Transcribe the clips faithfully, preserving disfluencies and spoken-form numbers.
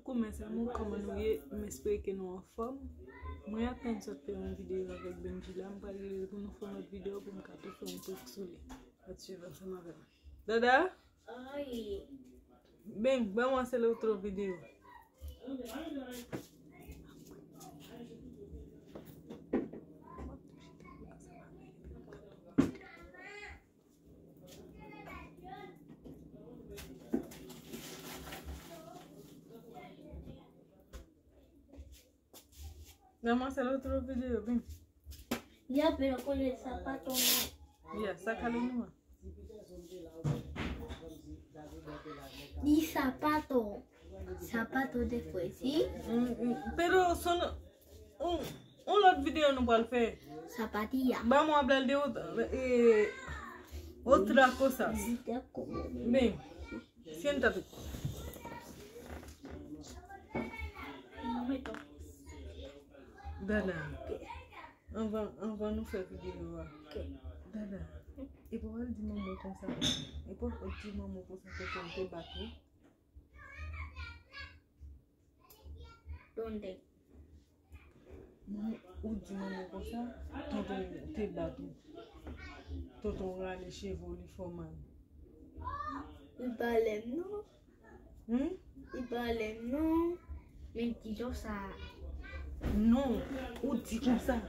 Kouman sa moun, kòman nou ye? M espere ke nou anfòm. Mwen apèn sot fè yon videyo avèk Benji la, m pral rele l pou nou fè yon lòt videyo pou m ka tou fè yon prank sou li. Ret swiv ansanm avè m. Dada? Ay. Ben, ban mwen se lòt videyo. Nan mwen se lòt videyo, ben. Ya, pero con el zapato no. Ya, sácalo nomás. Di zapato. Zapato después, ¿sí? Mm, mm, pero son un, un lòt videyo nou pral fè. Zapatilla. Vamos a hablar de otra, eh, otra cosa. Ben, siéntate. Dada, anvan, anvan nou fè videyo a. Dada, e pa w al di manman w konsa. E pa w al di manman w konsa ke tonton te bat ou. Donde? Ou di manman w konsa, tonton te bat ou. Tonton rale cheve w, li fè w mal. Li pa lè m non. Hmm? Li pa lè m non. Men di tonton sa. Non, ou di konsa.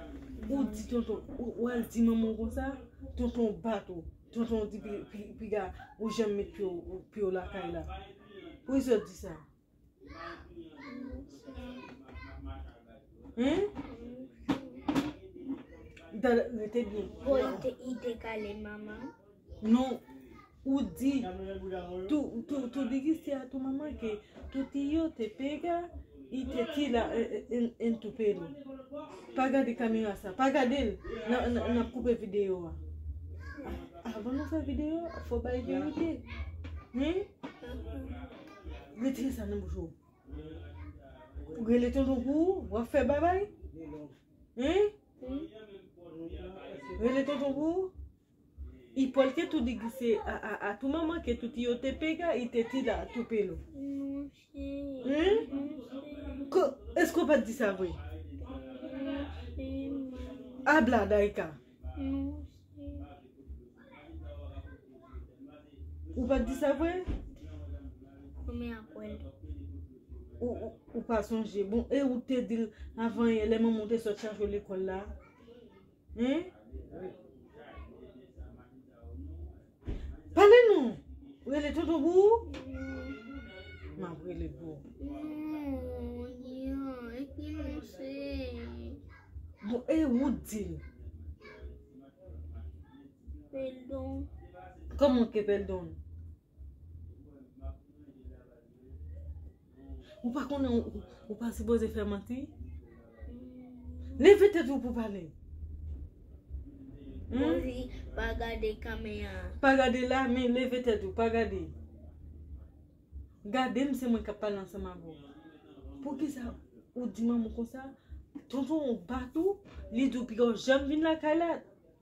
Ou di tonton, ou, ou al di manman w konsa, tonton bat ou. Tonton di pi, pi, piga, ou janm met pye w, pye w lakay la. Poukisa w di sa? Hein? Dada, rete byen. Bon, li te, li te kale manman. Non, ou di, tu, tu, tú dijiste a tu mamá que tu tío te pega y te tira en, en, en tu pelo. Pa gade kamera sa, pa gade l. N a, n a, n ap koupe videyo a. A, avan nou fè videyo a, fò bay verite. Hein? Retire sa nan bouch ou. Ou rele tonton pou ou, w ap fè babay? Hein? Rele tonton pou ou? ¿Y por qué tú dijiste a, a, a tu mamá que tu tío te pega y te tira tu pelo? No sé. Hein? No sé. Ko-, èske w pa t di sa vre? No sé, mami. Habla, Daika. No sé. Ou pa t di sa vre? No me acuerdo. Ou, ou, ou pa sonje. Bon, e ou te di l avan yè, lè manman w te sot chache w lekòl la? Hein? Pale non. Rele tonton pou ou? M ap rele pou ou. Non, ya, e ki non se? Bon, e ou di l? Pèdon. Kòman ke pèdon? Ou pa konnen, ou, ou pa sipoze fè manti. Leve tèt ou pou pale. Hmm? Poze, pa gade kamera. Pa gade la, men leve tèt ou, pa gade. Gade m, se mwen k ap pale ansanm avè w. Poukisa ou di manman w konsa? Tonton w bat ou, li di w piga w janm vin lakay la.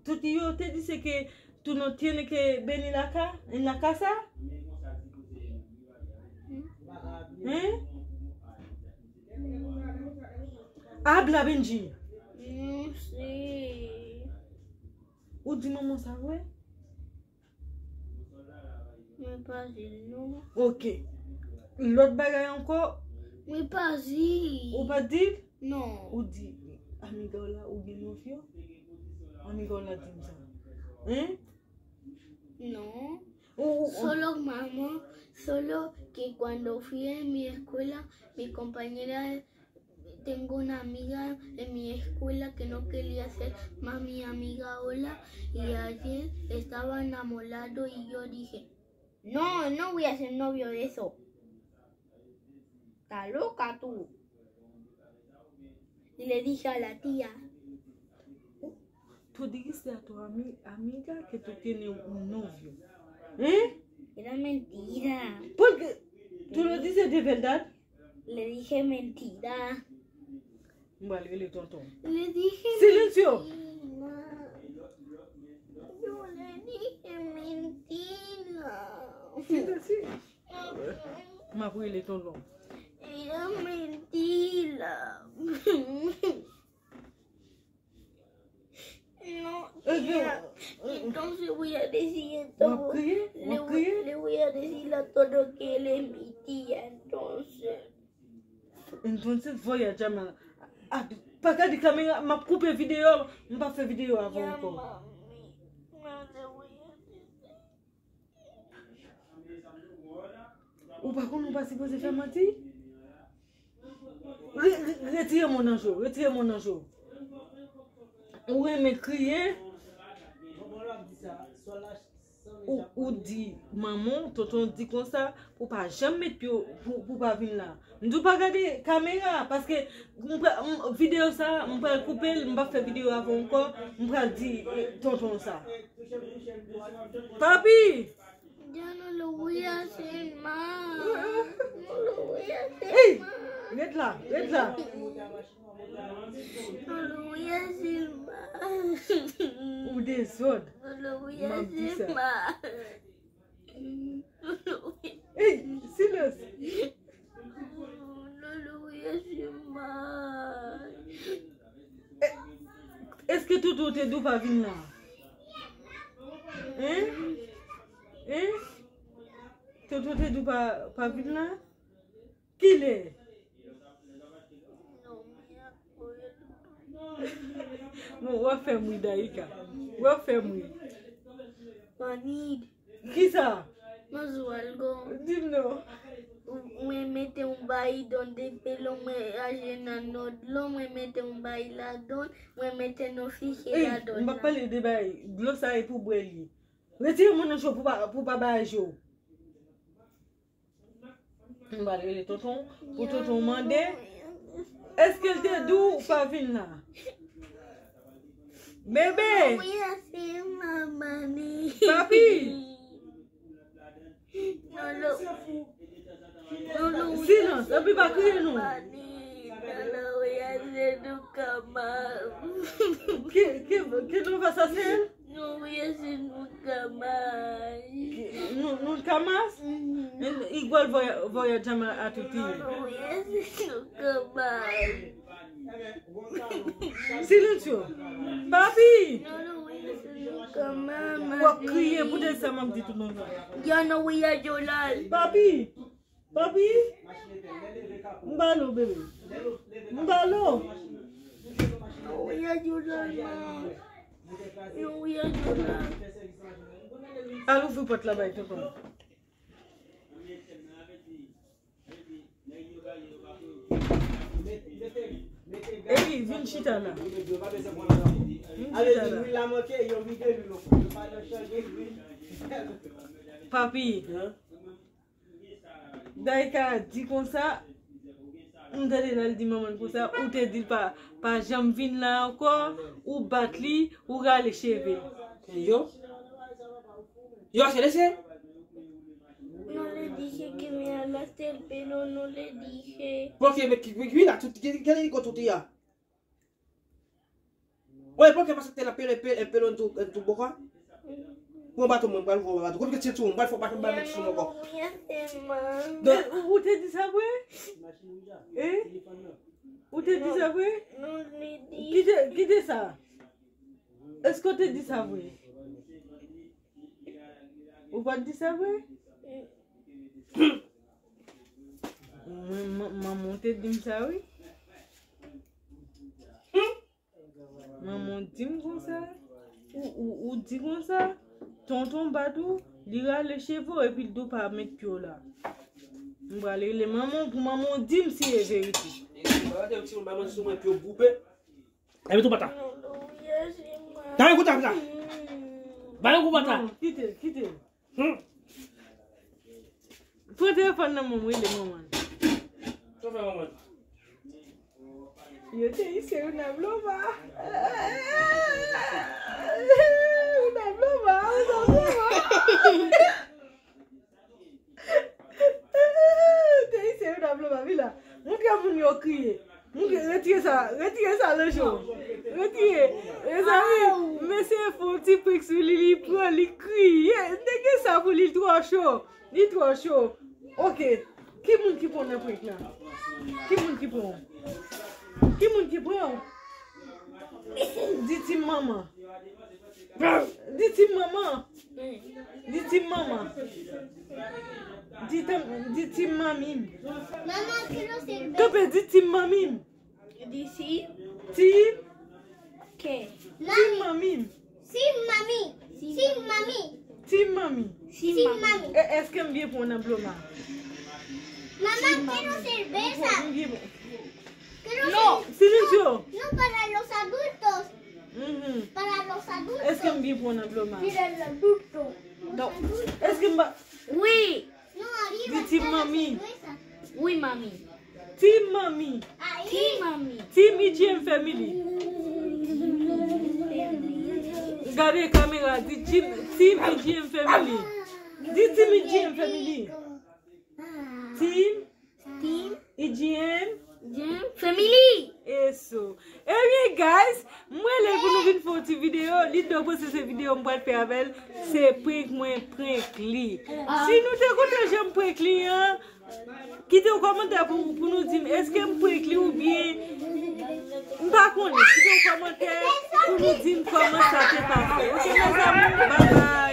Tout yo te di se ke tú no tienes que venir acá, en la casa? Hein? Habla, Benji. No sé. Ou di manman sa vre? Mwen pa di l non. Ok. Lòt bagay ankò? Mwen pa di. Ou pa di l? Non. Ou di amiga w la ou gen nòvyo? Amiga w la di m sa. Hein? No. Ou, ou, ou. Solo mamá, solo que cuando fui a mi escuela, mi compañera, tengo una amiga de mi escuela que no quería ser más mi amiga ahora, y ayer estaba enamorado y yo dije, no, no voy a ser novio de eso. Está loca tú. Y le dije a la tía. Tú dijiste a tu ami-, amiga que tú tienes un novio. ¿Eh? Era mentira. ¿Por qué? ¿Tú lo dices de verdad? Le dije mentira. M pral rele tonton. Le dije Silencio. Mentira. Yo le dije mentira. Silencio. M ap rele tonton. Jan m di la. Non, tia, entonces voy a decir todo. W ap kriye? W ap kriye? Le voy a decir todo que le mi tía, entonces. Entonces voy a llamar. Ah, pa gade kamera, m ap koupe videyo, m p ap fè videyo avè w ankò. Ou pa konn ou pa sipoze fè manti? Re- re- Retire mo nan je w, retire mo nan je w. Ou renmen kriye, ou, ou di manman w, tonton w di konsa, pou pa janm met pye w, pou, pou pa vin la. M di w pa gade kamera, paske m pra- m- videyo sa, m pral koupe l, m p ap fè videyo avè w ankò, m pral di eh, tonton w sa. Papi! Ya no lo voy a hacer más. No lo voy a hacer más. Ey! Ret la, ret la. No lo voy a hacer más. Ou dezòd. No lo voy a hacer más. No lo voy a Ey, silans. No lo voy a hacer más. Èske tonton te di w pa vin la? Hein? Hein? Tonton te di w pa, pa vin la? Kilè? Bon, w ap fè m ri, Daïka. W ap fè m ri. Kisa? Mwen sou algon. Di m non. Mwen mete yon bayi donde pelon, mwen aje nan nòd lon, mwen mete yon bayi ladan, mwen mete yon fiche ladan. M pa pale de bayi. Dlo sa e pou bwè li. Retire men nan je w pou pa, pou pa bay je w. M pral rele tonton, pou tonton mande, èske l te di w pa vin la? Bebe! Papi! Silans, epi pa kriye non. Que, que, que no vas a hacer? No voy a hacer nunca más. No, nunca más? Igual voy a, voy a llamar a tu tío. No voy a hacer nunca más. Silencio. Papi! No lo voy a hacer nunca más. W ap kriye pou de sa m ap di tout moun. Ya no voy a llorar. Papi! Papi, m ba lo, bebe. M ba lo. Al ouvri pòt la bay tonton. Epi, vin chita la. Vin chita la. Papi. Daïka di konsa, m tande l al di manman l konsa, ou te di l pa, pa janm vin la ankò, ou bat li, ou rale cheve l. Yo? Yo, se lese? No le dije que me alaste el pelo, no le dije. Pòkè, men ki, ki, ki la, tout, ki, ki, ki, ki, ki, Oye, pòkè pa sa te la pele, pele, pele, en tou, en tou bòkò? Pran baton mwen, m pral voye baton. Kòm ke ti tou, m pral fè baton, m pral met sou mwen kò. Donk, ou, ou te di sa vre? Eh? Ou te di sa vre? Kite, kite sa. Èske w te di sa vre? Ou pa t di sa vre? Mwen, man- manman w te di m sa, wi. Manman w di m konsa. Ou, ou, ou di konsa. Tonton bat ou, li rale cheve w epi l di w pa met pye w la. M pral rele manman w pou manman w di m si e verite. Epi tou bata. Dale, kouta, kouta. Dale, kou bata. Non, kite, kite. Hmm. Pran telefòn nan, manman, rele manman. Sa fè manman? Yo te ise ou nan bloma. Ou nan bloma, ou nan bloma. Te ise ou nan bloma, vin la. Montre moun yo kriye. Montre, retire sa, retire sa nan je w. Retire. Mezanmi, mesye fè yon ti prank sou li, li pran, li kriye. Nèg gen sa pou li, li twò cho. Li twò cho. Ok. Ki moun ki pran nan prank la? Ki moun ki pran? Ki moun ki pran? Di Team Manman. Di Team Manman. Di Team Manman. Di, tan- di Team Manmi. Manman, ki nou se Kanpe, di Team Manmi. Di Team. Team. K. Team Manmi. Team Manmi. Team Manmi. Team Manmi. Team Manmi. E, èske m byen pran nan Bloma? Manman, ki nou se Besa. M byen pran. No. Silencio. No, para los adultos. Mhm. Para los adultos. Èske m byen pran nan Bloma? Para los adultos. No. Èske m ba- Wi. Di Team Manmi. Wi, Manmi. Team Manmi. Team Manmi. Team I G M Family. Gade kamera, di Team, Team I G M Family. Di Team I G M Family. Team Team I G M Family. Eso. Ebyen, guys, mwen lè pou nou vin fè yon ti videyo, li dwe panse se videyo m pral fè avè l, se prank mwen prank li. Si nou te kontan jan m prank li an, kite yon kòmantè pou, pou nou di m, èske m prank li oubyen m pa konnen. Kite yon kòmantè pou nou di m kòman sa te pase. Ok, mes amours, bye bye.